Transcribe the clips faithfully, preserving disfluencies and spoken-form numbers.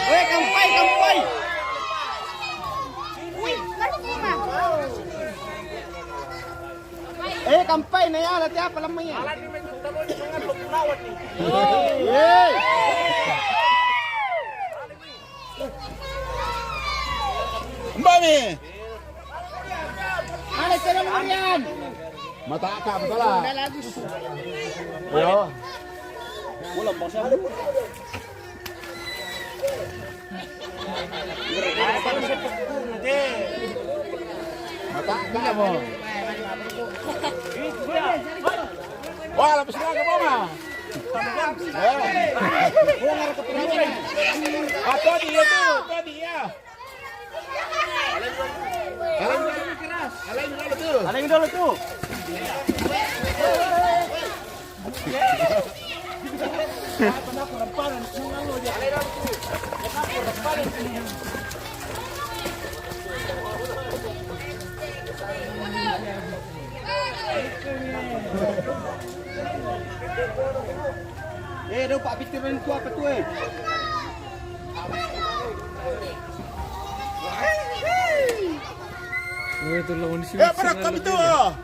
Weh, kampai, kampai. Eh, kampai na ya, lati apa lamanya? Eh. Mbami. Ada sedang Marian. Mata akak betul lah. Yo. Mata akak mo. Wah, lapis na ka ba nga? Eh. Ah, todi ya tu, todi ya. Alay dulu tu. Alay dulu tu. Eh, ada pak pikiran ku apa tu, eh? Oh, itu lawan si Eh, para kami tu. Apa?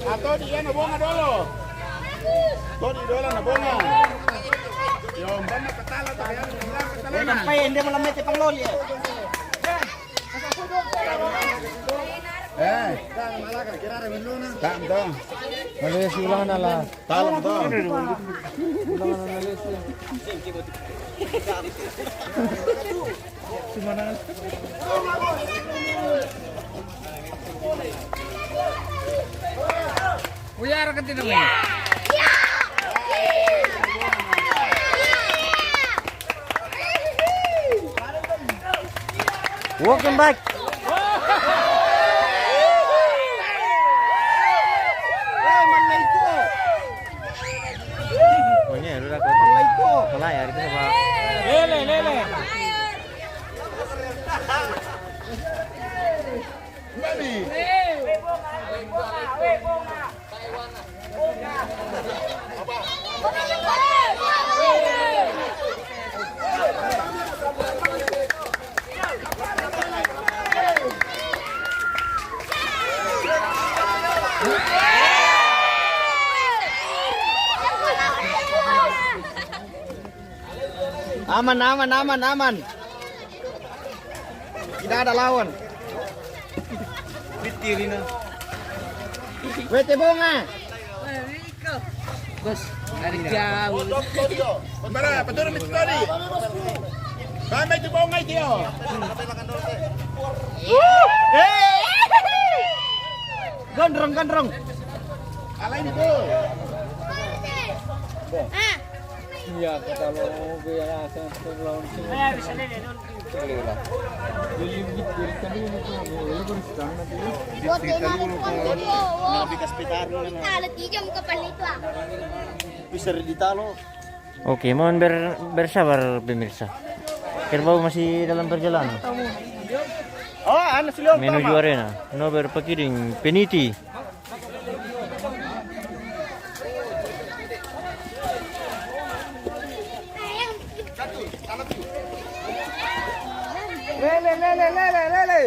Atau dia na bonga dolo. Todi dolo na bonga. Yo, mbana katala to ya. Sampai ende malam mete pangloli. Eh. Tanto. Malaysia ulang na la. Talong to. Uyar ka tinamay. Walking back. Manya, lu dah kau. Malay, hari tu apa? Lele, lele. Aman, aman, aman, aman. Tidak ada lawan. Pitirina. Wete bonga. Bos, dari jauh. Para, paturo mi todi. Kami tu bonga itu. Gondrong, gondrong. Alay ni, bro. Ah. Iya, kata lo, gue ya, langsung lawan sini. Bisa deh, deh, deh. Jadi, gitu, jadi tadi ini tuh, gue baru sekarang nanti. Buat yang narik uang jadi, oh, oh. Lebih ke sekitar, kita lihat jam ke paling itu, ah. Bisa di talo. Oke, mohon ber-, bersabar pemirsa. Kerbau masih dalam perjalanan. Oh, anu sih, Menuju arena. No berpakiring peniti. Lele, lele, lele, lele.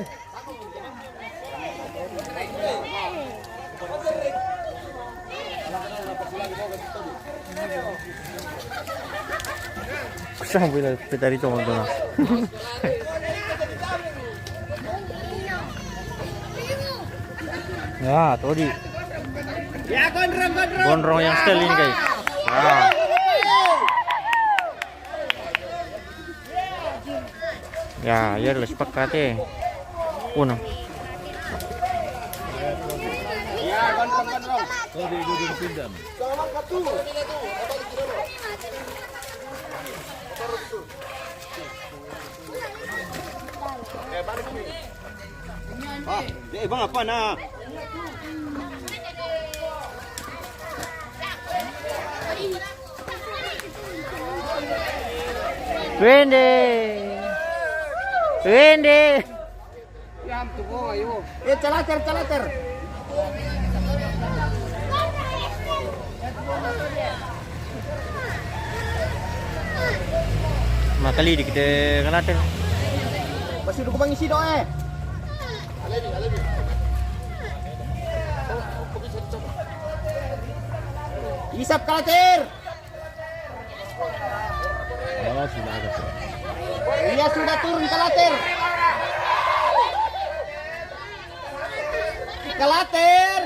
Sa bila petari to, no. Ya, todi. Ya, gondrong, gondrong. Gondrong yang style ini, guys. Ya. Ya, ya, les pakate. Uno. Ah, eh, bang, apa na? Wende. Wende. Eh, calater, calater. Makali di kita calater. Masih dukung pangisi doa, eh. Isap calater. Oh, sudah ada. Iya, sudah turun calater. Calater.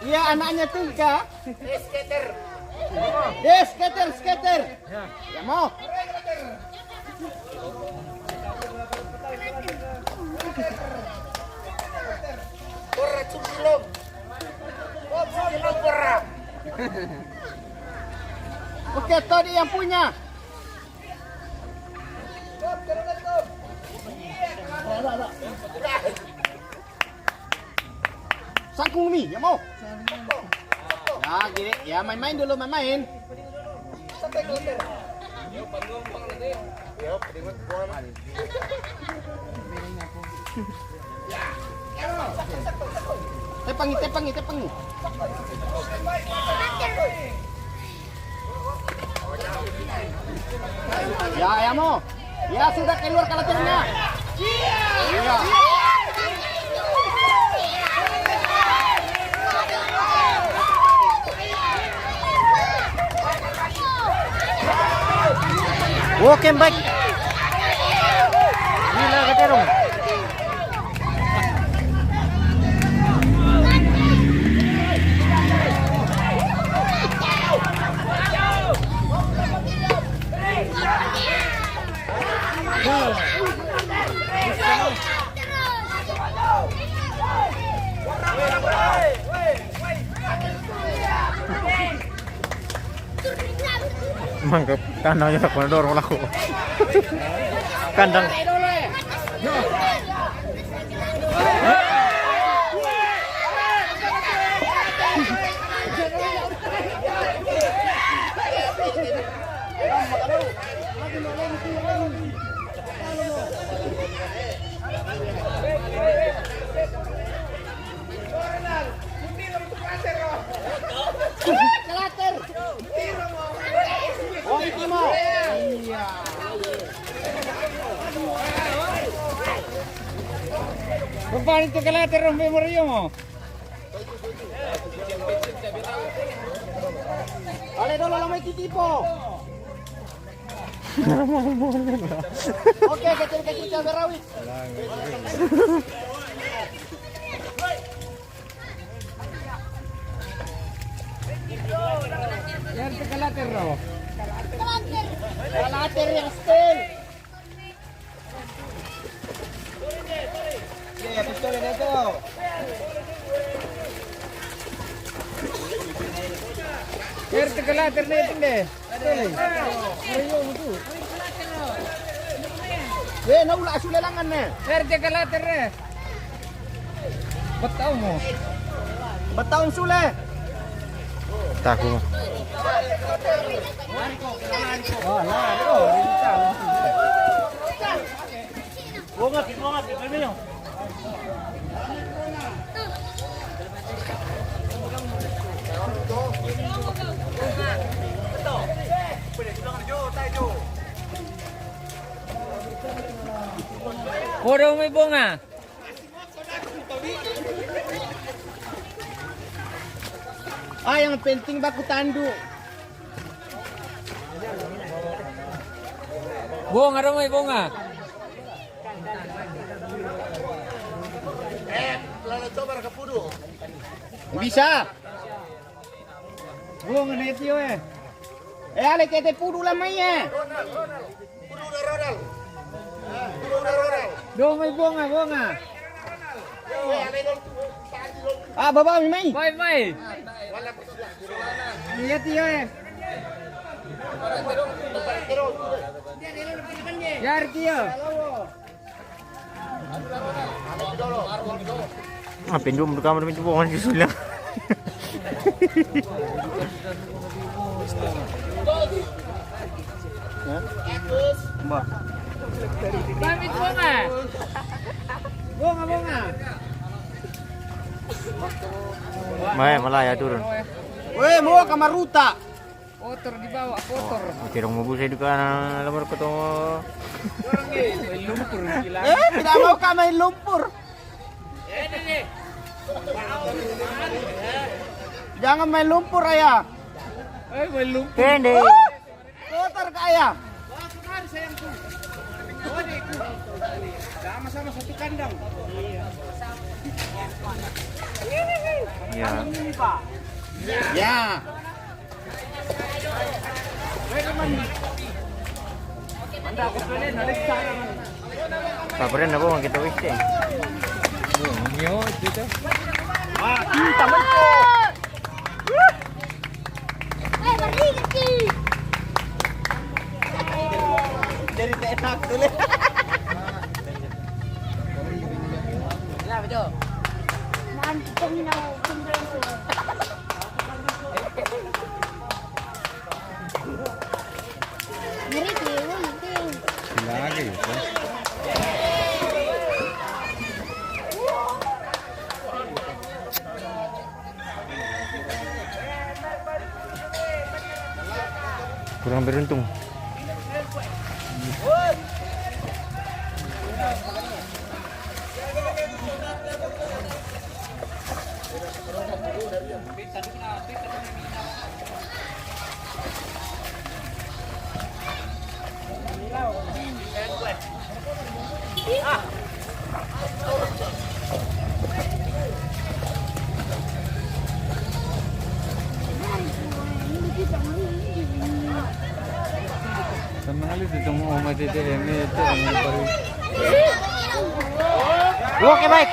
Iya, anaknya Tungka. Skater. Eh, skater, skater. Ya mau. Borra, cukilom. Oh, cukilom, borra. Oke, Todi yang punya. Sangkung mi, ya mau. Ya, gini, ya main-main dulu, main-main. Tepangi, tepangi, tepangi. Ya, ya mau. Ya sudah, keluar calaternya. Iya. Walking back. Gila, keterong. Mangkep kandangnya tak pernah dorong laku. Kandang. Calater. Oh, itu mau. Iya. Rupanya itu calater, rompe Mario mau. Ale dolo, lama iki tipo. Oke, kecil-kecil cabai rawit. Yang calater, no? Calater yang style. Iya, betul itu. Biar calater nih, tinggi. Betul. Ayo, betul. Eh, na ula sudah langan nih. Biar calater nih. Betaw mo. Betaw sule. Tako. Wala, oh, rin ka. Bunga, bunga, bunga. Puro may bunga. Ah, yang penting baku tanduk. Bunga, ada may bunga. Eh, lala coba ke pudu. Bisa. Bunga na ito, eh. Eh, ale kete pudu lamai, eh. Dong, may bunga, bunga. Ah, baba, may, may. May, may. Iya, tiyo, eh. Yar, tiyo. Ah, pindum tu kamar mintu bunga di sulang. Mbak. Pamit bunga. Bunga, bunga. Mai, malaya turun. Weh, mau kamaruta. Kotor dibawa, kotor. Tidak mau busa itu kan, lamar ketemu. Main lumpur, gila. Eh, tidak mau kah main lumpur? Jangan main lumpur, ayah. Eh, main lumpur. Pendek. Kotor kah, ayah? Sama-sama satu kandang. Ya. Ya. Sabaran apa, kita wis deh. Nyo, gitu. Ah, kita mentok. Eh, balik ke sini. Jadi tak enak tuh, Le. Kenapa, Cok? Nanti kau minum. Ngeri, Cok, ngeri. Lagi, Cok. Kurang beruntung. Sama kali itu cuma mau mati deh, ini itu yang baru. Oke, baik.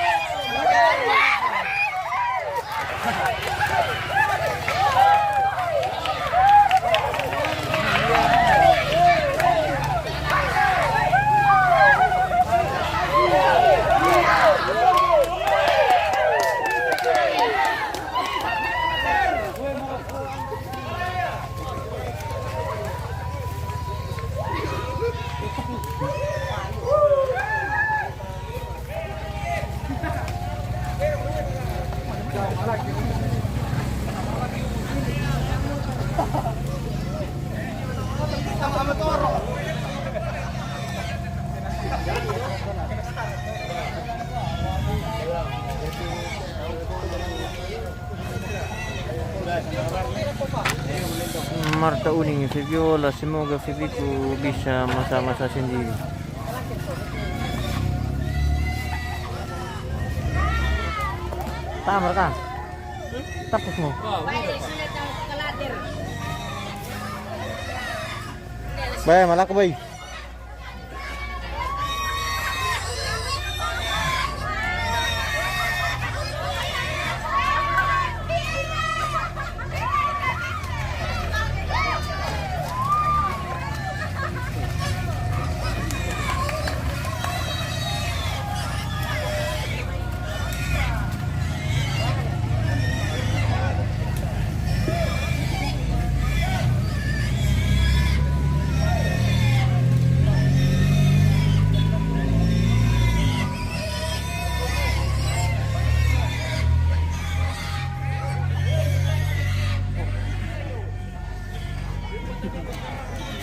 Marta Uning, Febiola, semoga Febiku bisa masak-masak sendiri. Tamar kah? Tapus mo. Bay, malaku, bay.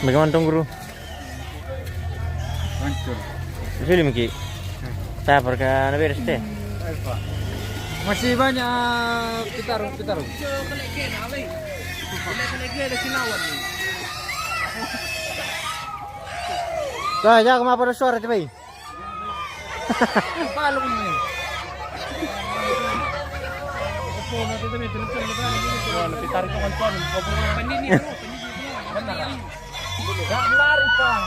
Bagaimana, Tuan Guru? Hancur. Sudah, Miki. Sabar, kan beres deh. Masih banyak pitarung, pitarung. Dah, jaga apa ada suara, coba. Palung ni. Wah, lebih tarik dengan tuan. Benar. Gak lari, Pak.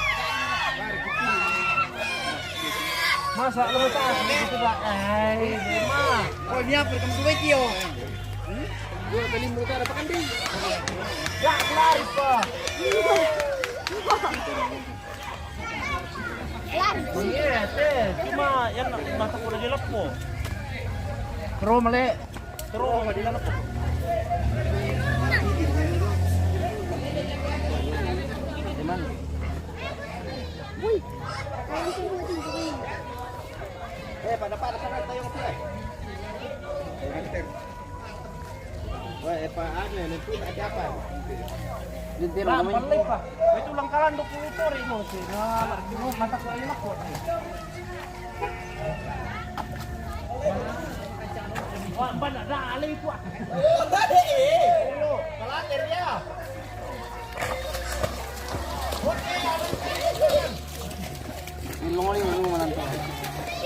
Masa lu tak gitu, Pak? Eh, Mak. Oh, ini apa? Kamu tuh, Tio. Dua kali muka ada pekan di. Gak lari, Pak. Iya, teh, cuma yang mata aku lagi lepo. Kero, Male. Kero, lagi lepo. Cuman Lentera Pak, namanya. Itu langkalan dua puluh tori no, sih. Nah, di rumah mata ko enak kok. Wah, ban ada alih itu, ah. Ayo, kelater dia.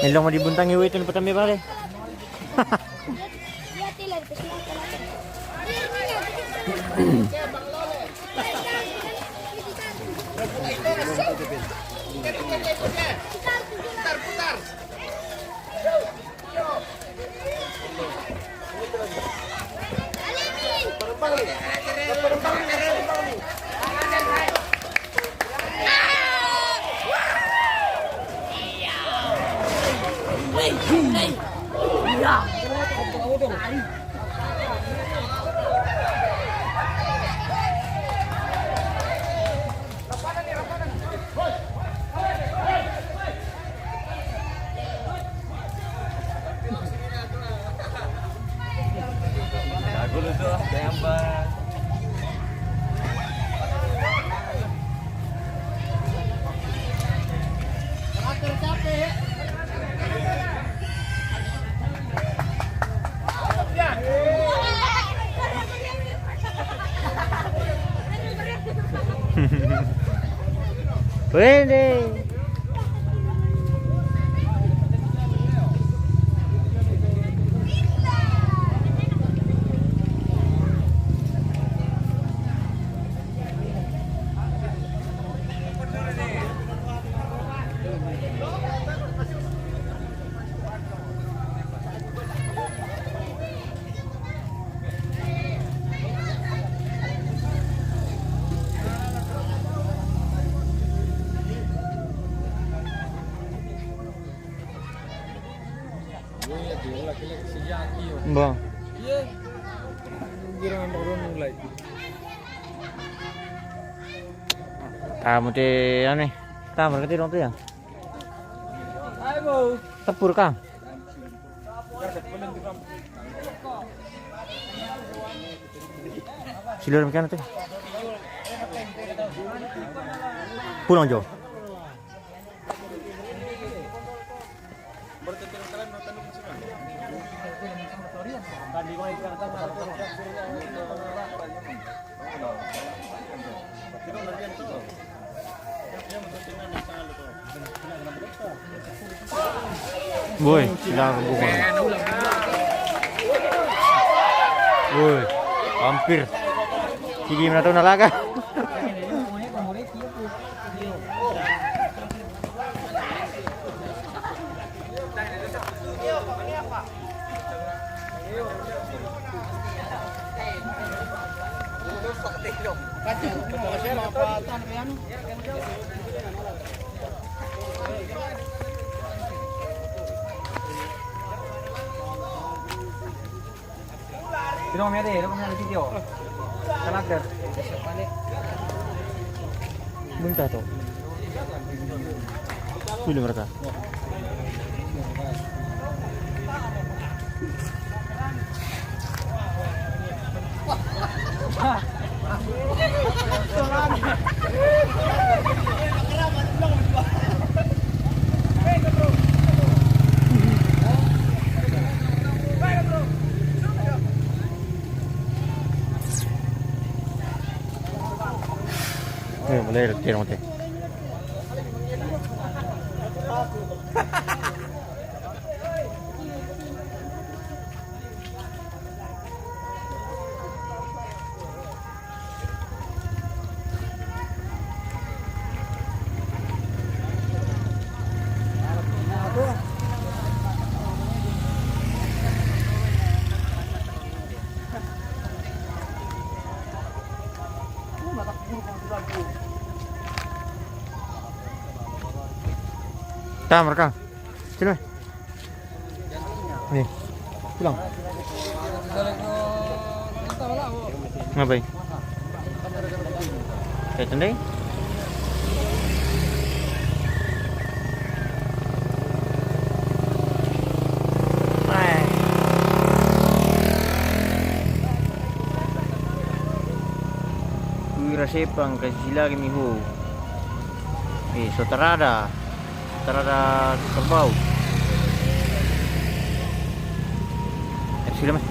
Ilong mo di buntang iwi itu patami pare. Jago lu tuh, tembak. Wede. Bang. Iya. Kira ngambek dulu mulai. Tamu te anu nih. Tamu ngerti dong tuh ya. Ayo, Bang. Tepur kah? Silir makan tuh. Pulang, Jo. Woi, sila bukan. Woi, hampir. Sige, mana tahu nalaga. Sino kami ate? Sino kami ate sitio? Kanaker. Munta to. Pili mereka. Eh, boleh reti nanti. Tam, rekam. Sini, Mas. Nih. Pulang. Ngapain? Kayak tendai? Wira Sepang, kasi lagi mi ho. Eh, so tarada. Tarada kerbau. Eh, sudah, Mas.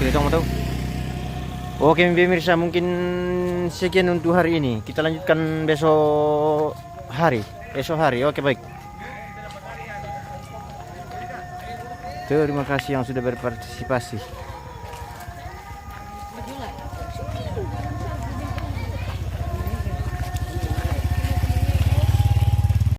Sudah, tong, tahu. Oke, pemirsa, mungkin sekian untuk hari ini. Kita lanjutkan besok hari. Esok hari. Oke, baik. Terima kasih yang sudah berpartisipasi.